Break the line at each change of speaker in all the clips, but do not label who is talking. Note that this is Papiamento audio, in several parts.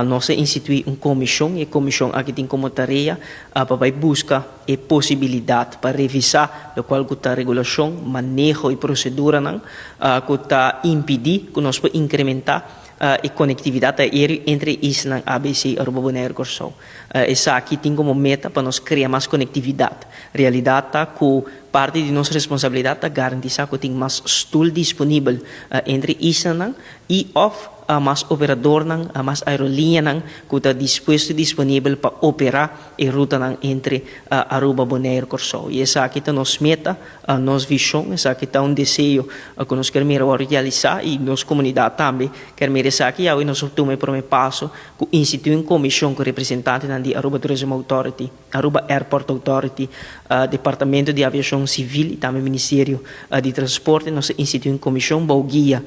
Nos a instituí un komishon i e komishon aki tin komo tarea pa bai buska e posibilidat pa revisá lokual ku ta regulashon, maneho i proseduranan ku ta impidí ku nos por inkrementá e konektividat aéreo entre e islanan ABC, Aruba, Bonaire, Kòrsou. Esaki tin komo meta pa nos krea mas konektividat. Realidat ta ku parti di nos responsabilidat ta garantisá ku tin mas stul disponibel entre islanan i òf mas operadornan, mas aerolíneanan ku ta dispuesto i disponibel pa operá e rutanan entre Aruba, Bonaire, Kòrsou. I esaki ta nos meta, nos vishon, esaki ta un deseo ku nos kier mira wòrdu realisá i nos komunidat tambe kier mira esaki. Awe nos a tuma e promé paso ku instituí un komishon ku representantenan di Aruba Tourism Authority, Aruba Airport Authority, Departamento di Aviashon Sivil i tambe Ministerio di Transporte. Nos a instituí un komishon bou guia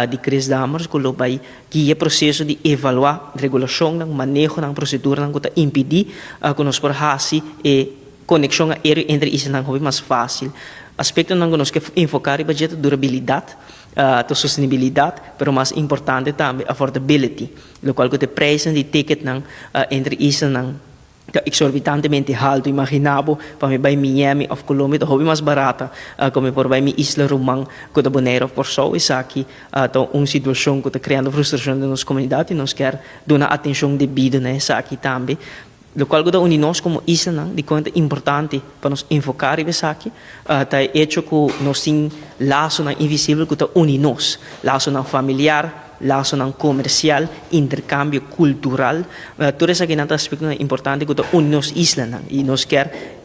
di Chris Dammers ku lo bai guia e proseso di evaluá regulashonnan, manehonan, proseduranan ku ta impidí ku nos por hasi e konekshon aéreo entre islanan hopi mas fásil. Aspektonan ku nos ke enfoká riba dje ta durabilidat, ta sostenibilidat, pero mas importante tambe affordability, lokual ku ta e preisnan di ticketnan entre islanan ta exorbitantemente haltu. Imagina bo pa mi bai Miami of Colombia ta hopi mas barata ku mi por bai mi isla ruman ku ta Bonaire of Kòrsou. Esaki ta un situashon ku ta kreando frustrashon den nos komunidat i nos kier duna atenshon debido na esaki tambe. Lokual ku ta uni nos komo islanan dikon ta importante pa nos enfoká riba esaki ta e echo ku nos tin lasonan invisibel ku ta uni nos, lasonan familiar, lasonan komersial, interkambio kultural. Tur esakinan ta aspektonan importante ku ta uni nos islanan i nos kier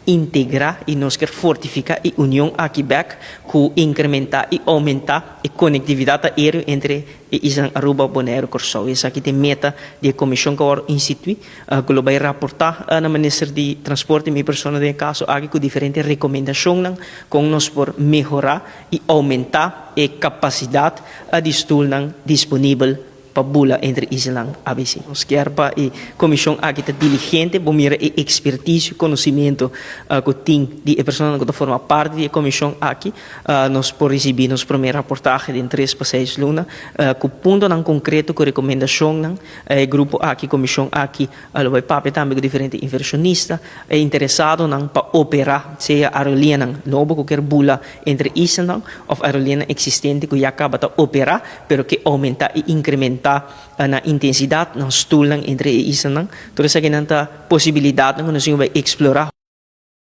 integrá i nos kier fortifiká e union aki bèk ku inkrementá i oumentá e konektividat aéreo entre e islanan Aruba, Boneiru, Kòrsou. Esaki ta e meta di e komishon ku a wòrdu instituí ku lo bai raportá na Minister di Transporte, mi persona den e kaso aki, ku diferente rekomendashonnan kon nos por mehorá i oumentá e kapasidat di stulnan disponibel pa bula entre islanan ABC. Nos kier pa e komishon aki ta diligente, bo mira e ekspertisio, konosimentu ku tin di e personanan ku ta forma parti di e komishon aki. Nos por risibí nos promé raportahe den tres pa seis luna ku puntonan konkreto, ku rekomendashonnan. E grupo aki, komishon aki, lo bai papia tambe ku diferente invershonista, e interesadonan pa operá sea aerolineanan nobo ku kier bula entre islanan òf aerolineanan eksistente ku ya kaba ta operá pero ke oumentá i inkrementá nan intensidat, nan stulnan entre e islanan. Tur esakinan ta posibilidatnan ku nos tin ku bai eksplorá.